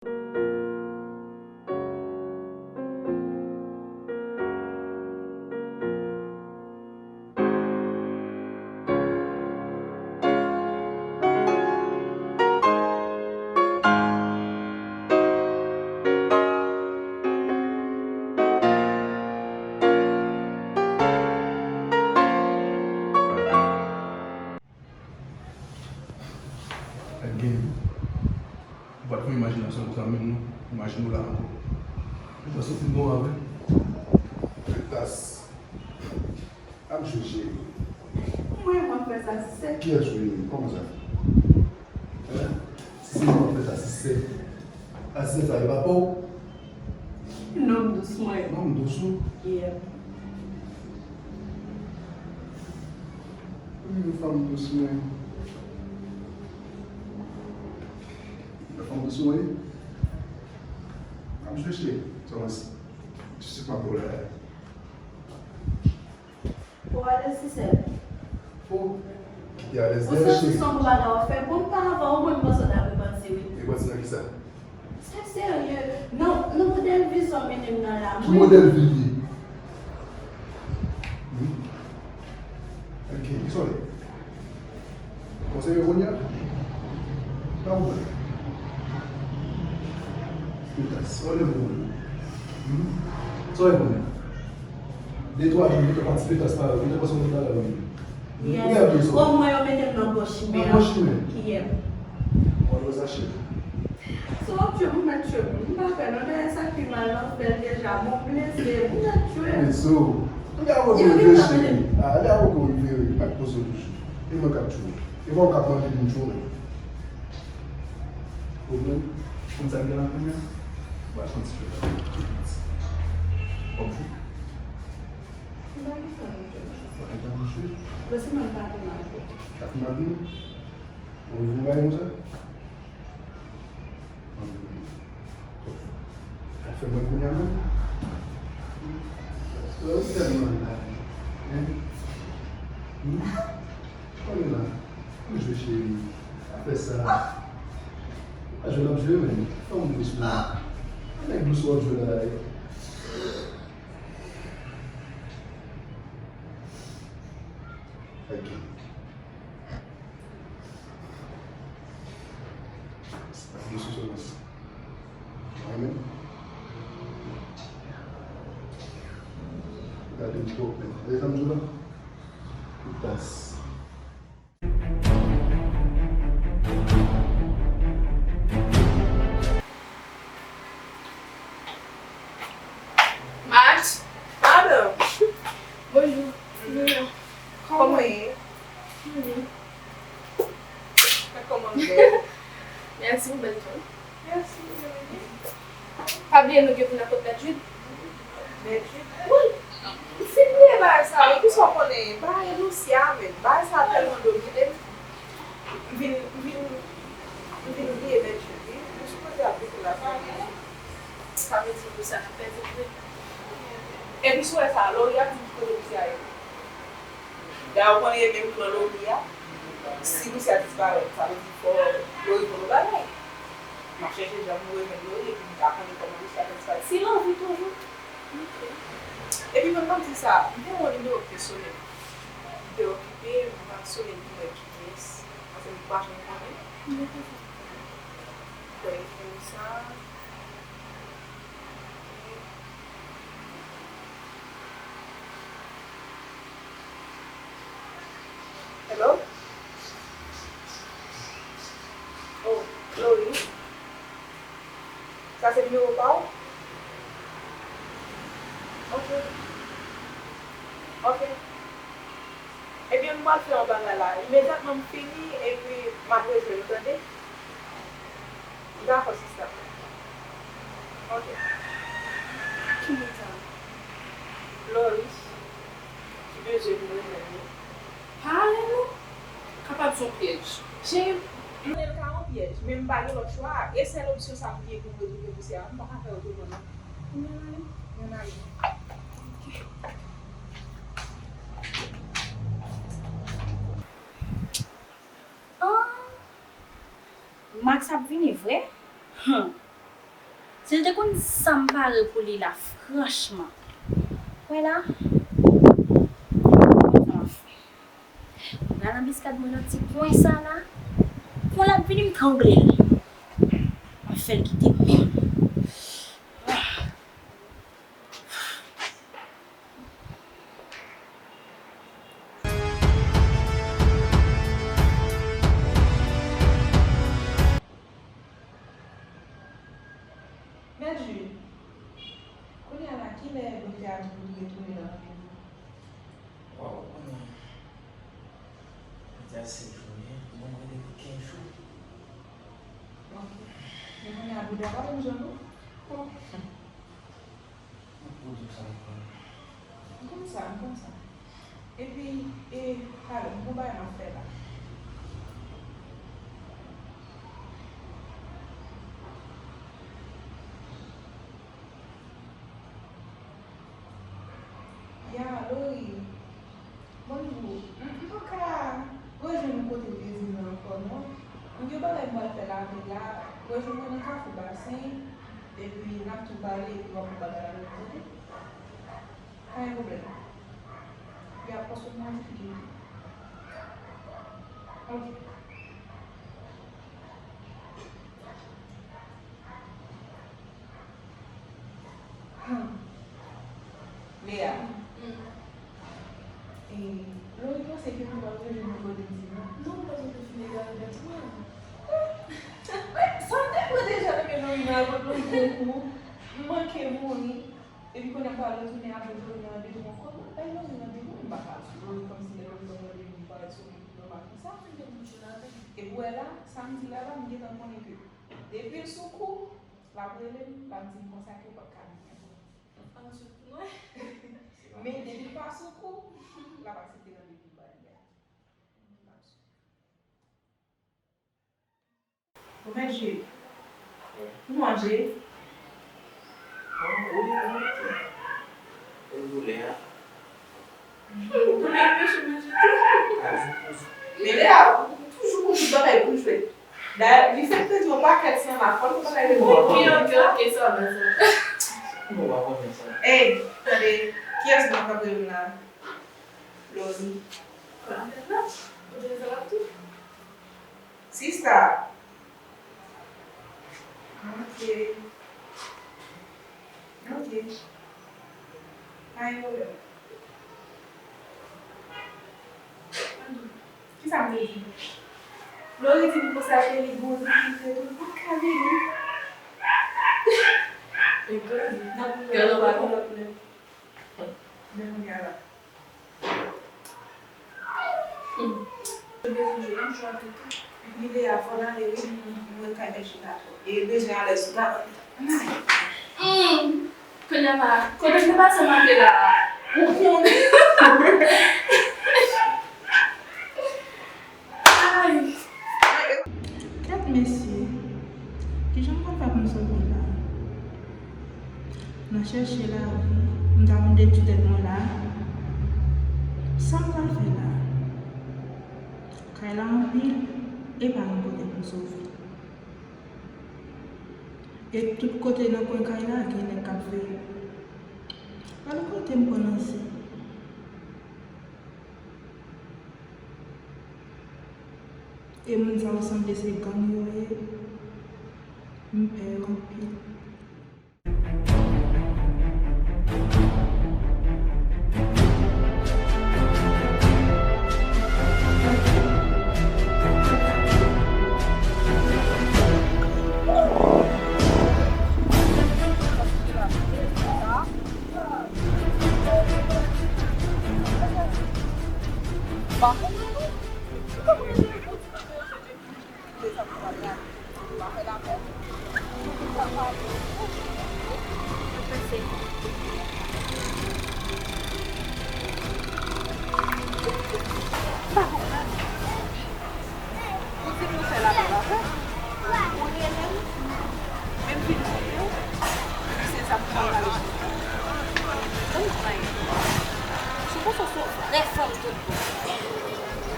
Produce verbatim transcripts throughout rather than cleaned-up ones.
Ak gen, ou pa t fè imajinasyon konsa menm non. Imajine w la ankò. Ou pa soti bon avè. Fè tas. Ap jwe cheri. Mwen, mwen fè sa si se. Kiyès ou ye? Kòman sa? Hein? Si se mwen fè sa si se. A si se sa, e pa pa w? Nonm dous mwen. Nonm dous ou? Yeah. Wi, yon fanm dous mwen. Yon fanm dous mwen. Ap jwe cheri. Sa w panse? Jistis m ap ba w la. Ou alèz si sèl. O, ki te alèz. Ou santi se yon bon bagay w ap fè. Bon, pa avan, ou menm panse w ta repanti, wi. Repanti nan kisa? Se serye. Non, nan modèl vi sa w mennen m nan la, mwen. Ki modèl vi l ye? Hmm? Ok, ki sa w ye? Konseye kounye a? Sa w wè? Petas, sa w leve kounye a? Hmm? Sa w wè kounye a? De twa jou, m te pati petas pa yo, m te panse w te la kounye a. Yes. Kounye a, peso. O, mwen yo mete m nan pòch chimè. Nan pòch chimè. Kiyè? Mwen yo zache. So w ap tchwe m, ou mèt tchwe m. M pa pè non, dayè sa k pi mal la, w fè l deja, bon, m blese, ou mèt tchwe m. Peso. Lè avoka w rive, cheri. A, lè avoka w rive, wi, m ap poze w toujou. E mwen k ap tchwe w. E pa w k ap mande pou m tchwe w menm. Pwoblèm? Konn sa k gen la kounye a? W al fè yon ti fè la. Pi piti. Kòm fou. M pa gen sa, non, Jòj. Ou pa gen tan pou jwe? Bon, se mwen m pa gen mal. Sa fè mal, non? Ou vin bay konsa? Al fè mwen kounye a menm. Ou tèlman la. Hein? Hmm? Konnen la. Ann jwe cheri. Pa fè sa. Pa jwe n ap jwe menm. Fanm dous mwen. Nèg dous w ap jwe la. Ok. Sa pa gen sou sou. Mwen menm. Gade m twòp menm. Gade sa m di w la. Tout tas. Max. Madanm. Bonjou. Kòman w ye? Kòman w ye? Mèsi, ou bèl tou. Mèsi, mèsi. Pa bliye nou gen pou n al kot Mèt Jid. Mèt Jid? Wi. M fin bliye bagay sa yo. Kisa w konnen? Bagay Lucia menm. Bagay sa tèlman domine m. M vin, m vin, m vin bliye Mèt Jid, wi. Nou sipoze ap rete la. Sa vle di Lucia n ap pèdi vre. Epi si w wè sa, Lori ap di m ki kote Lucia ye. Dayè, ou konnen e menm klan Lori a. Si Lucia disparèt, sa vle di fò Lori fè yon bagay. M ap chèche jan pou m rejwenn Lori, epi m ka konnen kòman Lucia fè disparèt. Si l anvi toujou. Epi menm pandan m di sa, m te wè yon nimewo ki te sone m. M te okipe, m pa sone l pou m wè kiyès. Paske m pa janm konnen. Donk, sa. Hello? Oh, Chloe. Sa se nimewo pa w? Ok. Ok. Ebyen, m pral fè yon bagay la. Imedyatman m fini, epi m ap rejwenn ou, tande? Dakò, sista. Ok. Ki moun sa? Loris. Ki bezwen pou mwen menm wi. Pa ale non. Kapab se yon pyèj. Cheri m. Konnen l ka yon pyèj, men m pa gen lòt chwa. E sèl opsyon sa m gen pou m retwouve Lucia a. M pa ka fè otreman non. Ann ale. Ann ale. Ok. Ah! Max ap vini vre? Humm. Si l te konn sa m pare pou li la, franchman. Wè la, sa m ap fè. La nan biskad mwen nan ti kwen sa la. Kon l ap vini m trangle l. M ap fè l kite menm. Mèt Jil, kounye a la, kilè doktè a di pou nou retounen nan randevou? Waw, konnen. Mèt a se jounen, bon, mwen rete pou kenz jou. Ok. Men kounye a, doktè a pa menm jan non. Bon. Ou di sa, m konn. M konn sa, m konn sa. Epi, e, talè, m gon bagay m ap fè la. Ya, Lori. Bonjou. M, m pa ka rejwenn ou kote w te di m nan ankò, non. M gen bagay m pral fè lavi la. Rejwenn mwen nan Kafou Basen. Epi, n ap tou pale, epi w ap wè bagay la lòt kote. Pa gen pwoblèm. Y ap, paske m nan difikilte. Ok. Hmm. Lea. Hmm. E, Lori panse ke nou pral rejwenn nan kote di non. Non, paske te fin egare dèt mwen. Wi, sa m te pran deja nan men Lori nan apot Lori gon kou. M manke mouri. Epi kounye a m pral retounen apre Lori nan randevou ankò. Bay Lori randevou, m pa ka sou Lori kòmsi lè Lori ban m randevou, m parèt sou li nòmal konsa. Epi wè la, sa m di la la, m gentan konnen ke depi l sou kou, l ap rele m, l ap di m konsa ke l p ap ka vini ankò. Men depi l pa sou kou, l ap aksepte randevou m ba li a. Ou mèt jwe? Wi. Ou manje? Wi, wi, wi. Ou doulè a? Ou konnen anpeche manje tou. Men Lea, ou toujou gon tout bagay pou l fè. Dayè, li fèk pèdi yon pakèt san la, fò l fè bagay pou li. Ok, ok, ok, sa va, sa va. Bon, w pa konnen sa. Ey, tande, kiyès moun k ap rele m la? Lori. Kote sa l ap tou? Sista. Ok. Ok. Pa gen pwoblèm. Kisa m te di? Lori di m konsa ke li gon difikilte tou, li pa ka vini. N ap wè yon lòt lè. Men kounye a la. Hmm. Yo bezwen jwe, n ap jwe avèk li. Li Lea fò n ale wi, m wè kay mèt chita twòp. E bezwen alèz sou garan. Hmm. Kounye a la, kote m te pase m ale la? Ou konnen. Ay. Kèt mesye, kijan m konn fè pou m sove la? Nan chèche lavi, m ta mande ti tèt mwen la, sa m pral fè la? Kay la anpil, e pa gen kote pou m sove. E tout kote nan kwen kay la, gen nèg k ap veye. Pale kote m pran nan zen. E moun sa yo sanble se gang yo ye. M pè yo anpil.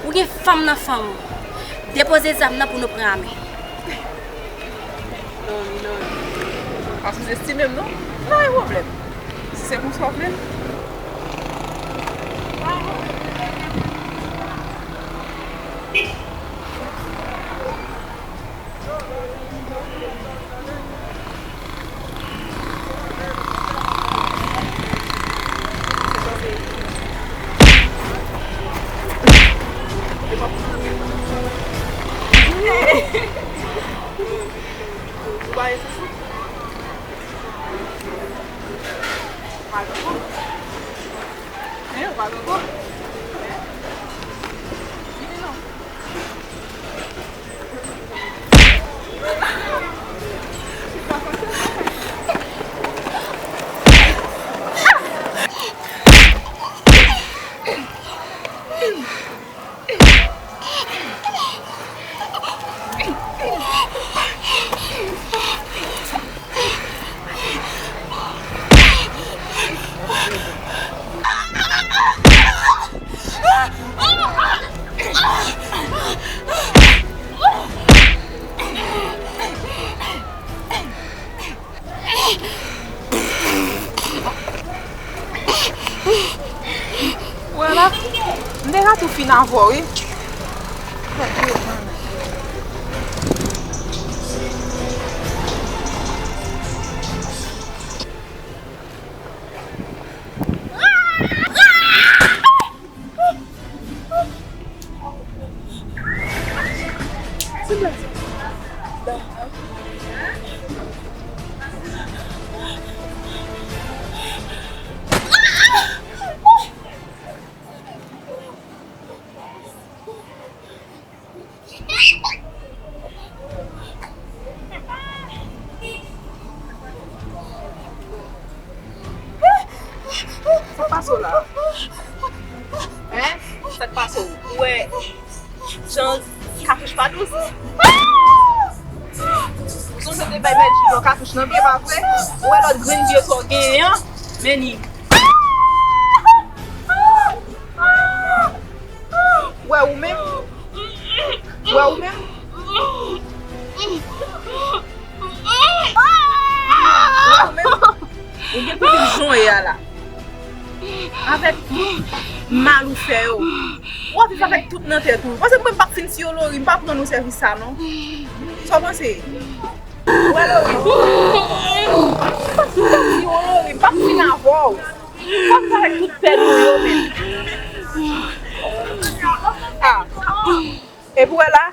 Ou gen fanm nan fanm ou. Depoze zam nan pou nou pran ame. Lori, Lori. Pa souzestime m non. Pa gen pwoblèm. Si se konsa w vle l. Wè la, m deja tou fin avè w, wi. Sa k pase w la? Hein? Sa k pase w? Ou wè jan katouch pa dous? Ou sonje te bay mèt Jilò katouch nan pye, pa vre? Ou wè lòt grenn pye sa w genyen an? Men li. Wè ou menm? Wè ou menm? Wè ou menm? Ou gen pou viv jan w ye a la. Avèk tout mal ou fè yo. W ap viv avèk tout nan tèt ou. Panse mwen m p ap fin tiye w, Lori, m p ap rann ou sèvis sa non. Sa w panse? Wè Lori. M p ap fin tiye w, Lori, m p ap fin avè w. W ap viv avèk tout pèn ou yo menm. Ah. Epi w wè la,